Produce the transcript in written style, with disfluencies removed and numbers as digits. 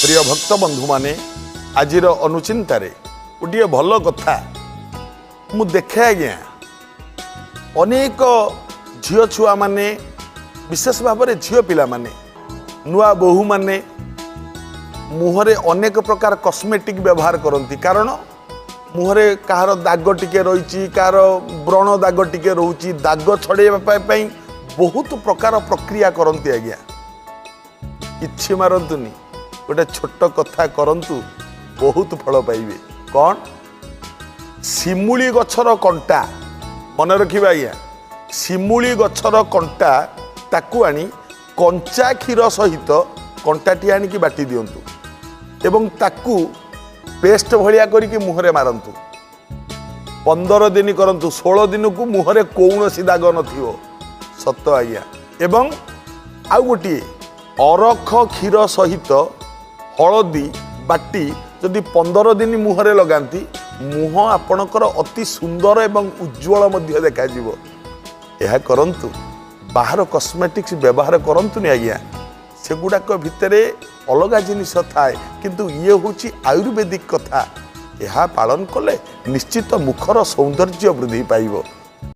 ପ୍ରିୟ ଭକ୍ତ ବନ୍ଧୁମାନେ, ଆଜିର ଅନୁଚିନ୍ତାରେ ଗୋଟିଏ ଭଲ କଥା ମୁଁ ଦେଖେ ଆଜ୍ଞା। ଅନେକ ଝିଅ ଛୁଆମାନେ, ବିଶେଷ ଭାବରେ ଝିଅ ପିଲାମାନେ, ନୂଆ ବୋହୂମାନେ ମୁହଁରେ ଅନେକ ପ୍ରକାର କସ୍ମେଟିକ୍ ବ୍ୟବହାର କରନ୍ତି। କାରଣ ମୁହଁରେ କାହାର ଦାଗ ଟିକେ ରହିଛି, କାହାର ବ୍ରଣ ଦାଗ ଟିକେ ରହୁଛି, ଦାଗ ଛଡ଼େଇବା ପାଇଁ ବହୁତ ପ୍ରକାର ପ୍ରକ୍ରିୟା କରନ୍ତି ଆଜ୍ଞା। କିଛି ମାରନ୍ତୁନି, ଗୋଟେ ଛୋଟ କଥା କରନ୍ତୁ, ବହୁତ ଫଳ ପାଇବେ। କ'ଣ? ଶିମୁଳି ଗଛର କଣ୍ଟା, ମନେ ରଖିବା ଆଜ୍ଞା, ଶିମୁଳି ଗଛର କଣ୍ଟା, ତାକୁ ଆଣି କଞ୍ଚା କ୍ଷୀର ସହିତ କଣ୍ଟାଟି ଆଣିକି ବାଟି ଦିଅନ୍ତୁ ଏବଂ ତାକୁ ପେଷ୍ଟ ଭଳିଆ କରିକି ମୁହଁରେ ମାରନ୍ତୁ। 15 ଦିନ କରନ୍ତୁ, 16 ଦିନକୁ ମୁହଁରେ କୌଣସି ଦାଗ ନଥିବ, ସତ ଆଜ୍ଞା। ଏବଂ ଆଉ ଗୋଟିଏ, ଅରଖ କ୍ଷୀର ସହିତ ହଳଦୀ ବାଟି ଯଦି 15 ଦିନ ମୁହଁରେ ଲଗାନ୍ତି, ମୁହଁ ଆପଣଙ୍କର ଅତି ସୁନ୍ଦର ଏବଂ ଉଜ୍ଜଳ ମଧ୍ୟ ଦେଖାଯିବ। ଏହା କରନ୍ତୁ, ବାହାର କସ୍ମେଟିକ୍ସ ବ୍ୟବହାର କରନ୍ତୁନି ଆଜ୍ଞା। ସେଗୁଡ଼ାକ ଭିତରେ ଅଲଗା ଜିନିଷ ଥାଏ, କିନ୍ତୁ ଇଏ ହେଉଛି ଆୟୁର୍ବେଦିକ କଥା। ଏହା ପାଳନ କଲେ ନିଶ୍ଚିତ ମୁଖର ସୌନ୍ଦର୍ଯ୍ୟ ବୃଦ୍ଧି ପାଇବ।